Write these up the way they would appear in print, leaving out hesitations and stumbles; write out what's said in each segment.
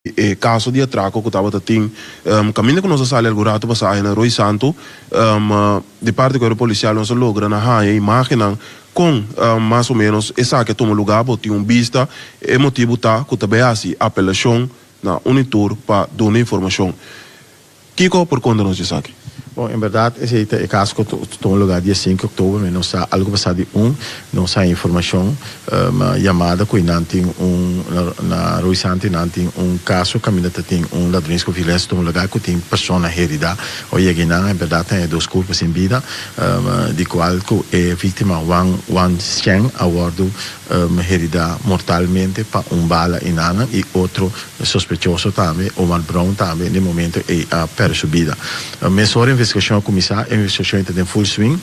E kaso di atrako ku tabata tin kaminda ku nos a sali algun ratu pasá ahi na Rooi Santu, di parti kuerpo polisial nos a logra na haña imágennan kon mas o ménos esaki a tuma lugá. Bo tin un bista. E motibu ta ku ta bai hasi apelashon na Unitur pa duna informashon. Kiko por konta nos di esaki? Bon, en bèrdat esei ta e kaso ku ta tuma lugá dia sinku òktober, mi no sa algu pasá di un, nos haña informashon, yamada ku nan tin un, na Rooi Santi nan tin un kaso kaminda ta tin un ladrones ku violensia tuma lugá ku tin persona heridá. Ora yega einan en bèrdat haña dos kurpo sin bida, di kual ku e víktima Wang Wan Sheng a wòrdu heridá mortalmente pa un bala enanan i otro sospechoso tambe, Omar Brown tambe den momento ei a pèrdè su bida. Mesora investigashon a kuminsá, e investigashon ei ta den full swing,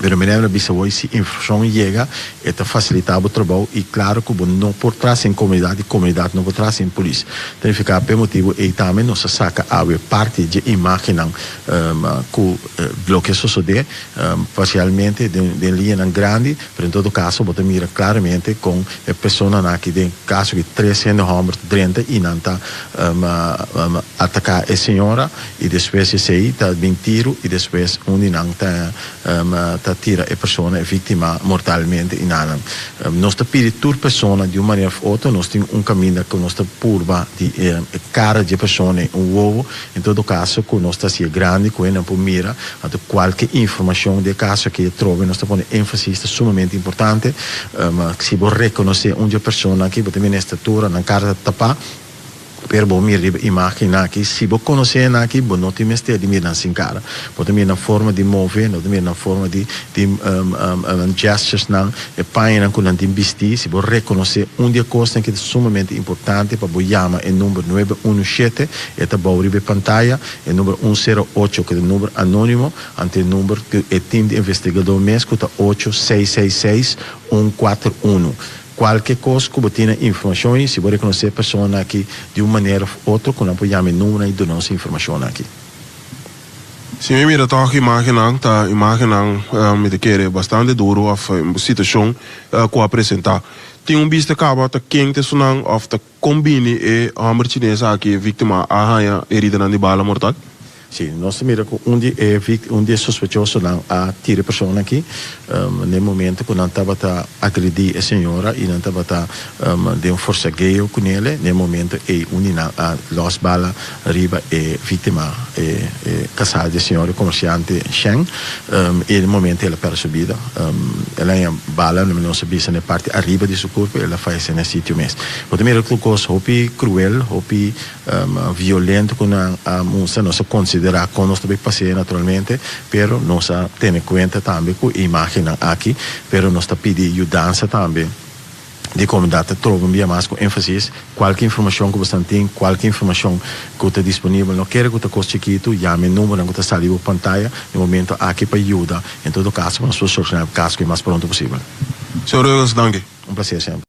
pero meneer a bisa hoy si informashon yega e ta fasilitá bo trabou i klaro ku bo no por traha sin komunidat i komunidat no por traha sin polis. Ta nifiká p'e motibu ei tambe nos a saka awe parti dje imágennan ku loke a sosodé parsialmente den liñanan grandi. Pero en todo caso bo ta mira claramente con e personanan aki den caso ki tres hende homber ta drenta y nan ta ataca e señora y despues esey ta bin tiro y despues un di nan ta ta tira e persona e victima mortalmente y nan nos ta pidi tur persona di un manera of otro nos tin un caminda cu nos ta purba di e cara di e persona un wowo En todo caso cu nos ta hacié grandi cu hendenan por mira, anto cualke informacion di e caso aki atrobe nos ta pone enfasis ta sumamente importante. Si bo reconoce un di e personanan aki, bo ta mira nan estatura, nan cara ta tapa, pero bo mira riba imagennan aki, si bo conoce hendenan aki, bo no tin mester di mira nan sin cara. Bo ta mira nan forma di move, bo ta mira nan forma di nan gesturesnan, E pañanan ku nan tin bistí, si bo rekonosé un di e kosnan ki ta sumamente importante pa bo yama e number nuebe unu shete, e ta bou riba e pantaya, e number un sero ocho ku ta e number anónimo, anto e number ku e tim di investigadó mes ku ta ocho seis seis seis un kuater unu. Kualke kos ku bo tin na informashon ei, si bo rekonosé e personanan aki di un manera òf otro ku nan por yama e numbernan i duna nos e informashonnan aki. Si mi mira tòg imágennan, ta imágennan mi ta kere bastante duru òf situashon ku a presentá. Tin un bista kaba ta ken ta esunnan òf ta kon bini e hòmber chines aki, e víktima, a haña heridanan di bala mortal? Si, nos ta mira ku un di e un di e sospechosonan a tira e persona aki na e momento ku nan tabata agredí e señora i nan tabata den un forsageo ku nele. Na e momento ei un di nan a lòs bala Riba e víktima, e kasá di e señor, e komersiante Shen, i e momento el a pèrdè su bida. El a haña bala, nos a bisa, na e parti ariba di su kurpo i el a fayesé na e sitio mes. Bo ta mira tur kos hopi kruel, hopi violento ku nan a mustra. Nos a konsiderá kon nos ta bai pas'é naturalmente, pero nos a tene kuenta tambe ku e imágennan aki, pero nos ta pidi yudansa tambe. Di komunidat ta troba un bia mas ku énfasis, kualke informashon ku bosan tin, kualke informashon ku ta disponibel, no kere ku ta kos chikitu, yama e numbernan ku ta sali bo pantaya na e momento aki pa yuda. En todo kaso, pa nos por solushoná e kaso ku e mas pronto posibel. Señor Reugens, danki. Un plaser semper.